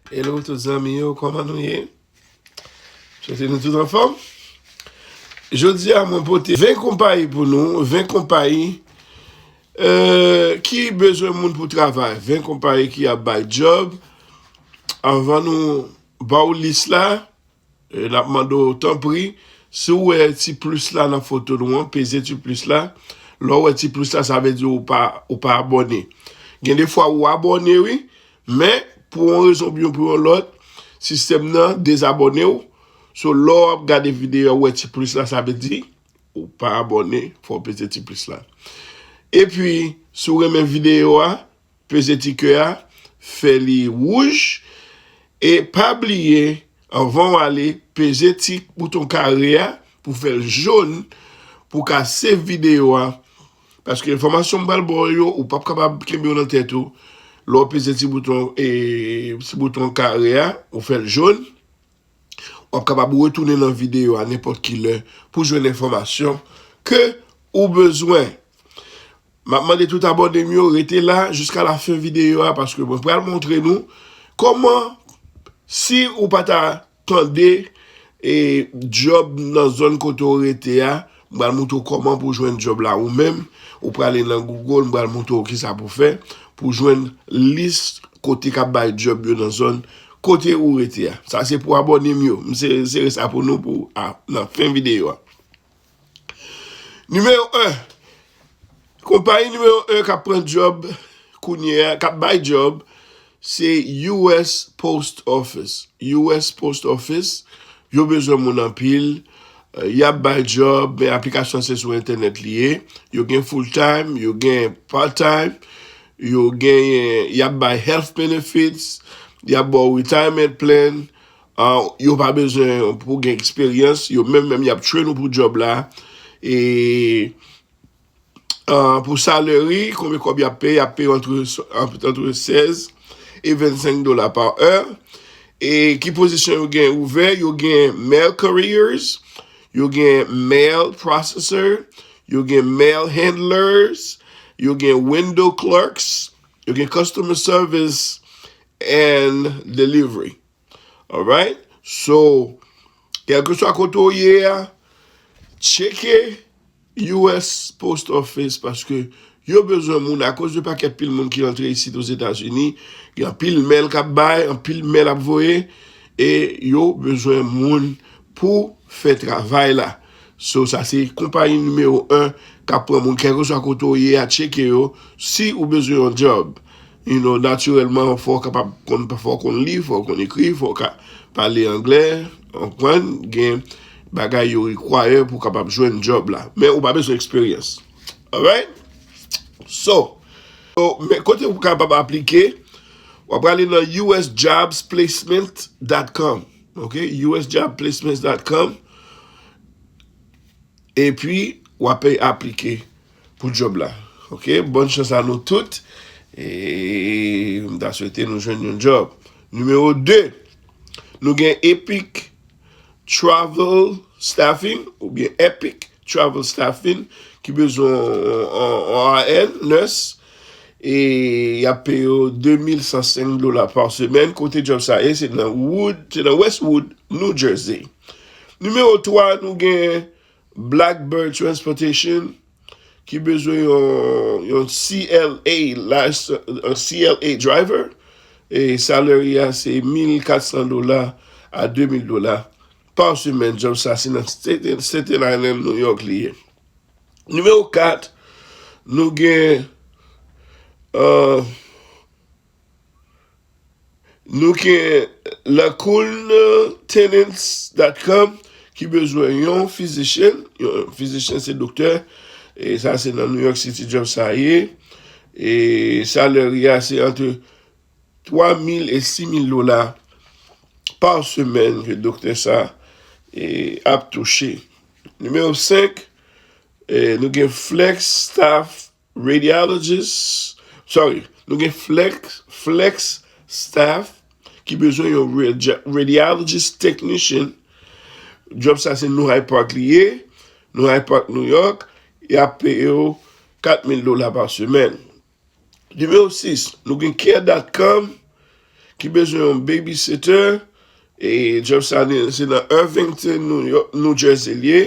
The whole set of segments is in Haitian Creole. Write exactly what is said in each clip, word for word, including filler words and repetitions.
Hello tout zanmi yo, kòman nou ye? Swete nou tout anfòm. Jodi a mwen pote ven konpayi pou nou, ven konpayi euh, ki bezwen moun pou travay, ven konpayi ki ap bay djòb. Anvan nou ba w lis la, e, n ap mande w tanpri, si w wè ti plis la nan foto nou an, peze ti plis la. Lè w wè ti plis la, sa vle di ou pa, ou pa abòne. Gen de fwa ou abòne wi, men pou yon rezon oubyen pou yon lòt, sistèm nan dezabòne w. So lè w ap gade videyo a, ou wè ti plis la, sa vle di ou pa abòne, fò w peze ti plis la. Epi, si w renmen videyo a, peze ti kè a, fè li wouj, e pa bliye, anvan w ale, peze ti bouton kare a pou fè l jòn, pou w ka save videyo a, paske enfòmasyon m pral ba w yo, ou p ap kapab kenbe yo nan tèt ou. Lè w peze ti bouton, e, ti bouton kare a, ou fè l jòn, w ap kapab retounen nan videyo a nenpòt ki lè pou jwenn enfòmasyon ke ou bezwen. M ap mande tout abòne m yo rete la jiska lafen videyo a, paske mwen pral montre nou kòman, si ou pa ta tande e djòb nan zòn kote w rete a, m pral montre w kòman pou w jwenn djòb la ou menm. Ou prale nan Google, m pral montre w kisa pou w fè pou w jwenn lis kote k ap bay djòb yo nan zòn kote ou rete a. Sa se pou abòne m yo. M se sere sa pou nou pou a, nan fen videyo a. Nimewo en. Konpayi nimewo en k ap pran djòb kounye a, k ap bay djòb, se U S Post Office. U S Post Office, yo bezwen moun anpil. Eh, y ap bay djòb, men aplikasyon se sou entènèt li ye. Yo gen full time, yo gen part time, yo gen, y ap bay health benefits, y ap ba w retirement plan. Ah, yo pa bezwen pou gen eksperyans, yo menm menm y ap train ou pou djòb la. E ah, pou salary, konbyen kòb y ap peye? Y ap peye antre, antre sèz e vennsenk dola pa è. E ki pozisyon yo gen ouvè? Yo gen male careers, yo gen mail processor, yo gen mail handlers, yo gen window clerks, yo gen customer service and delivery. Alright? So, kèlkeswa kote w ye a, tcheke U S Post Office paske yo bezwen moun akoz de pakèt pil moun ki rantre isit Ozetazini. Gen anpil mail k ap bay, anpil mail ap voye, e yo bezwen moun pou fè travay la. So, sa se konpayi nimewo en k ap pran moun, kèlkeswa kote w ye a, tcheke yo, si ou bezwen yon djòb. You know, natirèlman, fò w kapab konn, fò w konn li, fò w konn ekri, fò w ka pale anglè, w konprann, gen bagay yo require pou w kapab jwenn djòb la. Men ou pa bezwen eksperyans. Alright? So, so, men kote ou kapab aplike, w ap prale nan U S jobs placement dot com. Ok? U S jobs placement dot com. Epi, w ap aplike pou djòb la. Ok? Bòn chans a nou tout. E m ta swete nou jwenn yon djòb. Nimewo de, nou gen Epic Travel Staffing, oubyen Epic Travel Staffing, ki bezwen yon, yon, yon R N, nurse, e y ap peye yo de mil san senk dola pa semèn. Kote djòb sa ye? Se nan Wood, se nan Westwood, New Jersey. Nimewo twa, nou gen Blackbird Transportation, ki bezwen yon, yon C L A license, yon C L A driver. E salary a se mil kat san dola a de mil dola pa semèn. Djòb sa se nan Staten, Staten Island, New York li ye. Nimewo kat, nou gen, euh, nou gen lacoon tenants dot com ki bezwen yon physician. Yon physician se doktè. E sa se nan New York City djòb sa ye. E salary a se ant twa mil e sis mil dola pa semèn ke doktè sa, e, ap touche. Nimewo senk, e, nou gen Flex Staff Radiologist, sorry, nou gen Flex, Flex Staff ki bezwen yon radi-, Radiologist Technician. Djòb sa se nan Hyde Park li ye, nan Hyde Park, New York. Y ap peye w kat mil dola pa semèn. Nimewo sis, nou gen care dot com ki bezwen yon babysitter, e djòb sa se nan Irvington, New York, New Jersey l ye,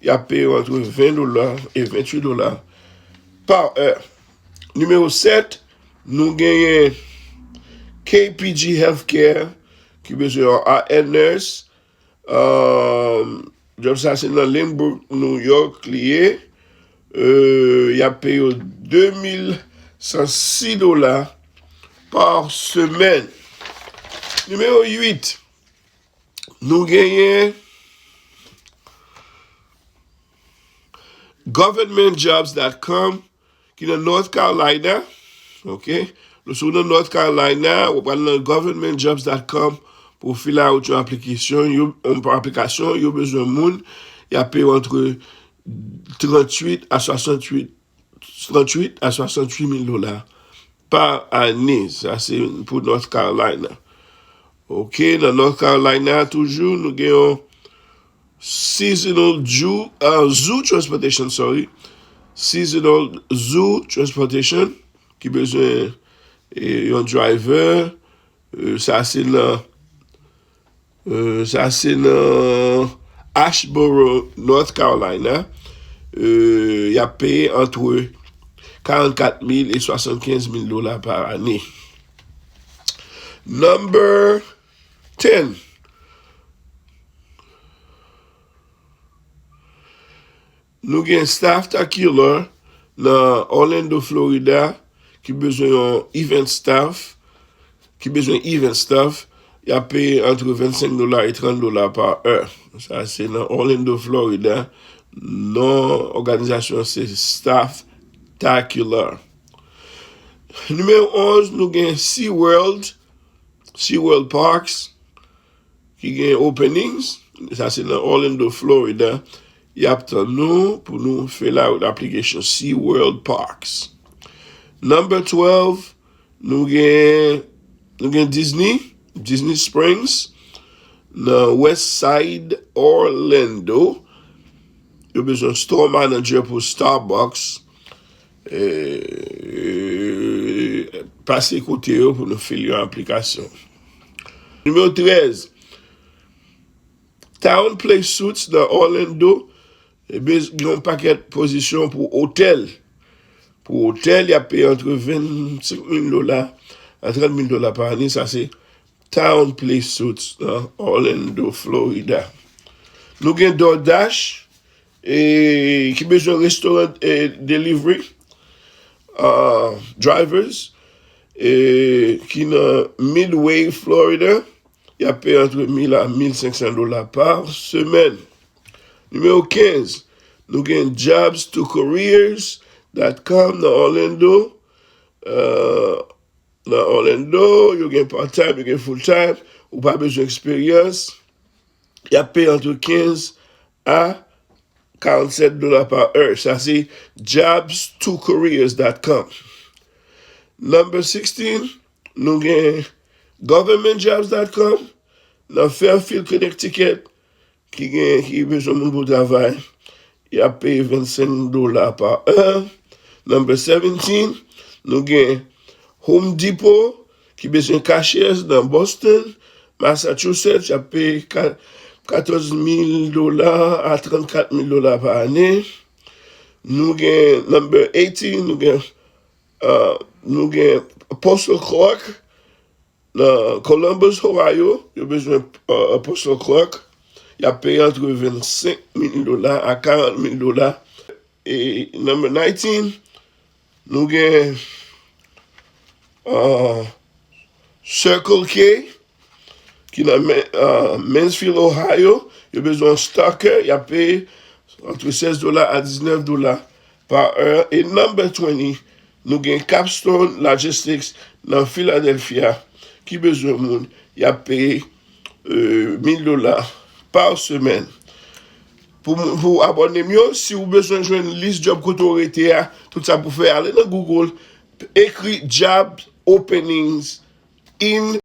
y ap peye w antre ven dola e venntuit dola pa è. Nimewo sèt, nou genyen K P G Healthcare, ki bezwen yon R N nurse. Um, djòb sa se nan Lynbrook, New York li ye. Euh, y ap peye w de mil san sis dola pa semèn. Nimewo uit, nou genyen government jobs dot com ki nan North Carolina. Ok? Nou sou nan North Carolina, ou pral nan government jobs dot com pou w fill out yon application, yo, yon aplikasyon, yo bezwen moun, y ap peye w antre tranntuit a swasanntuit, tranntuit a swasanntuit mil dola pa ane. Sa se pou North Carolina. Ok, nan North Carolina toujou, nou gen yon seasonal zoo, uh, zoo transportation, sorry. Seasonal zoo transportation, ki bezwen, eh, yon driver. Eh, sa se nan, eh, sa se nan Asheboro, North Carolina. Eh, y ap peye antre karannkat mil e swasannkenz mil dola pa ane. Number ten. Nou gen Stafftacular nan Orlando, Florida, ki bezwen yon event staff, ki bezwen event staff, y ap peye antre vennsenk dola e trant dola pa è. Sa se nan Orlando, Florida. Non òganizasyon se Stafftacular. Nimewo onz, nou gen SeaWorld, SeaWorld Parks, ki gen openings. Sa se nan Orlando, Florida. Y ap tann nou pou nou fill out application SeaWorld Parks. Number twelve, nou gen, nou gen Disney, Disney Springs, nan West Side Orlando. Yo bezwen store manager pou Starbucks. Eh, pase kote yo pou nou fill yon aplikasyon. Nimewo trèz, Town Place Suites nan Orlando, eh, gen yon pakèt pozisyon pou otèl. Pou otèl, y ap peye antre vennsenk mil dola a trant mil dola pa ane. Sa se Town Place Suites nan Orlando, Florida. Nou gen DoorDash, eh, ki bezwen restaurant, eh, delivery, ah, drivers, eh, ki nan Midway, Florida. Y ap peye antre mil a mil senk san dola pa semèn. Nimewo kenz, nou gen jobs to careers dot com nan Orlando. Euh, nan Orlando, yo gen part-time, yo gen full-time. Ou pa bezwen eksperyans. Y ap peye antre kenz a karannsèt dola pa è. Sa se jobs to careers dot com. Number sixteen, nou gen government jobs dot com nan Fairfield, Connecticut, ki gen, ki bezwen moun pou travay. Y ap peye vennsenk dola pa è. Number seventeen, nou gen Home Depot, ki bezwen cashiers nan Boston, Massachusetts, y ap peye ka-, katòz mil dola a trannkat mil dola pa ane. Nou gen number eighteen, nou gen, uh, nou gen postal clerk nan Columbus, Ohio. Yo bezwen, uh, postal clerk. Y ap peye antre vennsenk mil dola a karant mil dola. E number nineteen, nou gen, uh, Circle K, ki nan Men-, uh, Mansfield, Ohio. Yo bezwen stocker, y ap peye antre sèz dola a diznèf dola pa è. E number twenty, nou gen Capstone Logistics nan Philadelphia, ki bezwen moun, y ap peye, euh, mil dola pa semèn. Pou, pou abòne m yo, si w bezwen jwenn lis djòb kote w rete a, tout sa pou fè, ale nan Google, ekri job openings in